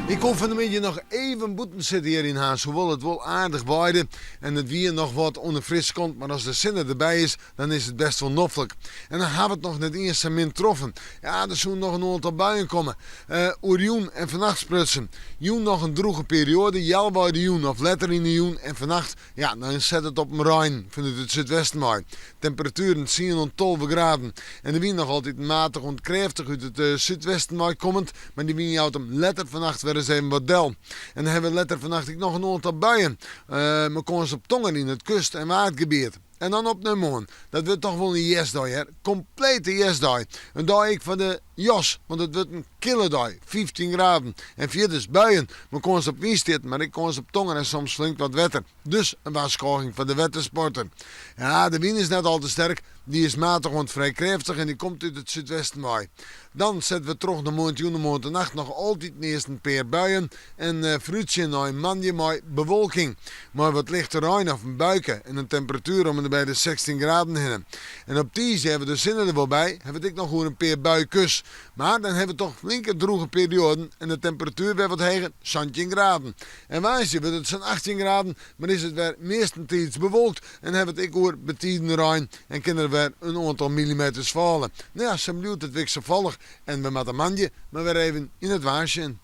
Ik koe fan 'e middei noch even bûten sitte hjir yn Harns, hoewol it wol aardich waaide en it wie noch wat oan de frisse kant, mar as de sinne derby is, dan is it best wol noflik. En dan ha we it noch net iens sa min troffen. Ja, der soene noch in oantal buien komme. Oer jûn en fannacht sprutsen. Jûn noch in drûge perioade, healwei de jûn of letter yn de jûn en fannacht, ja, dan set it op in rein fanút it súdwesten wei. Temperatueren tsien oant 12 graden. En de wyn noch altyd matich oant krêftich út it súdwesten wei kommend, mar dy wyn jout him letter fannacht wer ris even wat del. En dan hawwe we letter fannacht ek noch in oantal buien, mei kâns op tonger yn it kust en waadgebiet. En dan op nei moarn. Dat wurdt toch wol in hjerstdei hear. Komplete hjerstdei. In dei ek foar de jas, want it wurdt in kille dei. 15 graden. En fierders buien, mei kâns op wynstjitten, mar ek kâns op tonger en soms flink wat wetter. Dus in warskôging foar de wettersporter. Ja, de wyn is net al te sterk. Dy is matich oant frij krêftich en dy komt út it súdwesten wei. Dan sette we troch nei moarntejûn en moarntenacht noch altyd meast in pear buien en foarútsjen nei moandei mei bewolking. Mei wat lichte rein of in buike en in temperatuer om en by de 16 graden hinne. En op tiisdei hawwe we de sinne der wol by, hawwe we it ek noch oer in pear buikes. Mar dan hawwe we toch flinke drûge perioaden en de temperatuer wer wat heger, 17 graden. En woansdei wurdt it sa'n 18 graden, mar is it wer meastentiids bewolkt en hawwe we it ek oer betiden rein en kin der wer in oantal millimeters falle. No ja, sa bliuwt it wikselfallich en we moatte moandei mar wer even yn it waar sjen.